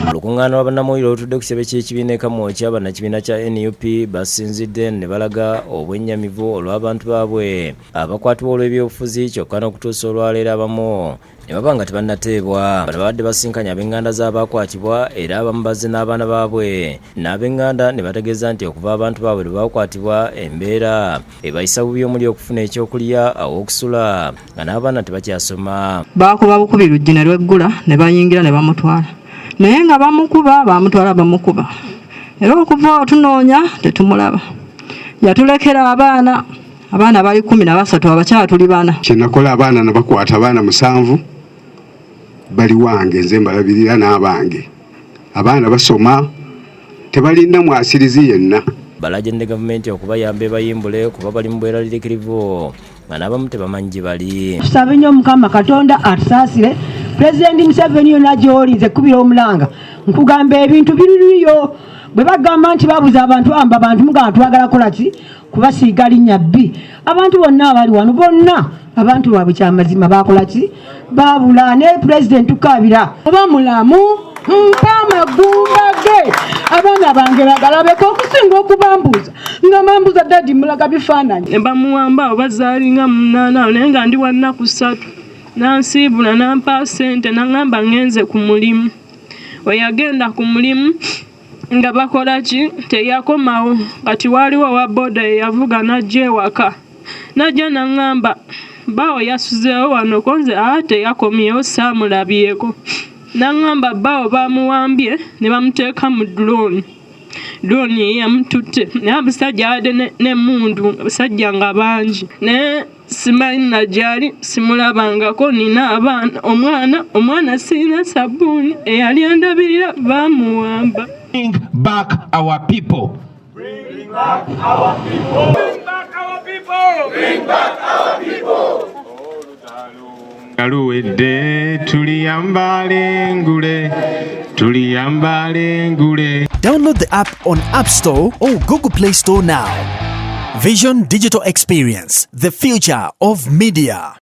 Olukuŋŋaana lwa bannamawulire olutudde ku kitebe ky'ekibiina e Kamwokya, bannakibiina kya nup basinzidde ne balaga obwennyamivu olw'abantu baabwe abakwatibwa olw'ebyobufuzi kyokka n'okutuusa olwaleero abamu ne baba nga tebannateebwa. Bano babadde basinkanye ab'eŋŋanda z'abaakwatibwa era abamu bazze n'abaana baabwe n'ab'eŋŋanda ne bategeeza nti okuva abantu baabwe lwe baakwatibwa embeera ebayisa bubi omuli okufuna ekyokulya, aw'okusula nga n'abaana tebakyasoma. Baakuba bukubi luggi ne lweggula ne bayingira ne bamutwala, naye nga bamukuba, bamutwala bamukuba, era okuva awo tunoonya tetumulaba. Yatulekera abaana, abaana bali 13, abakyala tuli bana. Kyenakola, abaana nabakwata, abaana 7 bali wange, nze mbalabirira n'abange. Abaana basoma, tebalina mwasirizi yenna. Balajidde gavumenti okubayamba ebayimbule kuba bali mu bweraliikirivu nga n'abamu tebamanyi gye bali. Tusabe nnyo Mukama Katonda atusaasire. Pulezidenti Museveni, yonna gy'oli, nze kubira omulanga, nkugamba ebintu biririyo. Bwe bagamba nti babuza abantu, amba abantu, mugamba twagala kukola ki? Kubasiiga linnya bbi. Abantu bonna abali wano, bonna abantu baabwe kyamazima bakola ki? Babula. Naye pulezidenti, tukabira oba mulamu, mpa amagumba ge, abaana bange bagalabeko, okusinga okubambuuza nga bambuuza daddy, mulaga bifaananyi. Ne bamuwamba awo bazaalinga 8 awo, naye nga ndi wa nnaku 3. Nansiibula, nampa ssente, naŋŋamba ŋŋenze ku mulimu. We yagenda ku mulimu nga bakola ki, teyakomawo. Kati waaliwo owa booda yeyavuga n'ajja ewaka, n'ajja naŋŋamba bbaawo yasuzeewo wano, ko nze aa teyakomyewo, saamulabyeko. Naŋŋamba bbaawo bamuwambye ne bamuteeka mu drone, drone ye yamututte, naye abasajja abadde n'emmundu, abasajja nga bangi, naye simanyi na gy'ali, simulabangako. Nina abaana, omwana, omwana sirina sabbuuni, eyali andabirira baamuwamba. Bring back our people. Bring back our people. Bring back our people. Bring back our people. Nga luwedde tuliyambala engule, tuliyambala engule. Download the app on App Store or Google Play Store now. Vision Digital Experience, the future of media.